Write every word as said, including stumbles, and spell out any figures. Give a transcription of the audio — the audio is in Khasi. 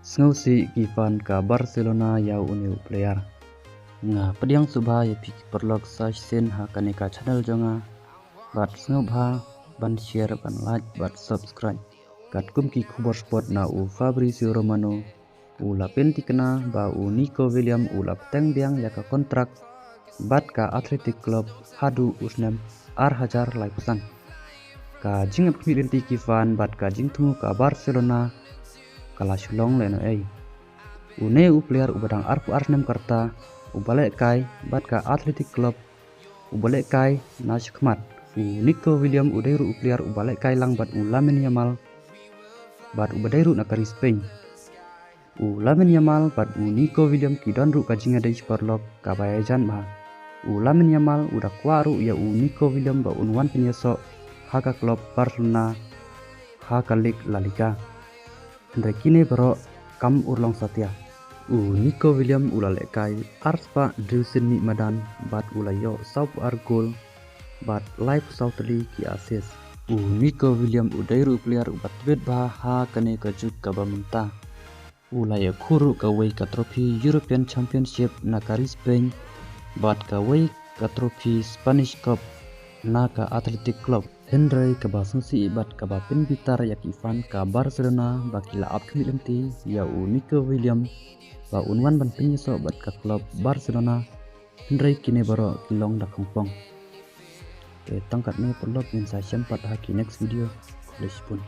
Sngewsih ki fan ka Barcelona ïa une u player. Nga pdiang sngewbha ïa phi ki paralok sa shisien ha kane ka channel jong nga. Bad sngewbha ban share, ban like, bad subscribe. Katkum ki khubor sport na u Fabrizio Romano, u la pynthikna ba u Nico William u la bteng biang ïa ka kontrak bad ka Athletic Club haduh u snem ar hajar laiphew san. Ka jingïapkhmih lynti ki fan bad ka jingthmu ka Barcelona ka la shu long lehnohei. Une u player uba dang arphew ar snem ka rta, uba lehkai bad ka Athletic Club, uba lehkai na shakhmat. U Nico William u dei ruh u player uba lehkai lang bad u Lamine Yamal, bad uba dei ruh na ka ri Spain. U Lamine Yamal bad u Nico William ki don ruh ka jingïadei sha paralok kaba ïajan bha. U Lamine Yamal u da kwah ruh ïa u Nico William ba un wan pynïasoh ha ka club Barcelona ha ka league La Liga. Hynrei kine baroh kam urlong satia. U Nico William u la lehkai arspah hynriew sien mih madan bad u la ïoh sawphew ar gol bad laiphew saw tylli ki assist. U Nico William u dei ruh u player uba tbit bha ha kane ka juk kaba mynta. U la ïakhuh ruh kawei ka trophy European Championship na ka ri Spain bad kawei ka trophy Spanish Cup na ka Athletic Club. Hynrei kaba sngewsih bad kaba pynbitar ïa ki fan ka Barcelona ba ki la ap khmih lynti ïa u Nico William ba un wan ban pynïasoh bad ka club Barcelona. Hynrei kine baroh ki long da khongpong. Te tang katne paralok, ngin sa ïashem pat ha ki next video. Khublei shibun.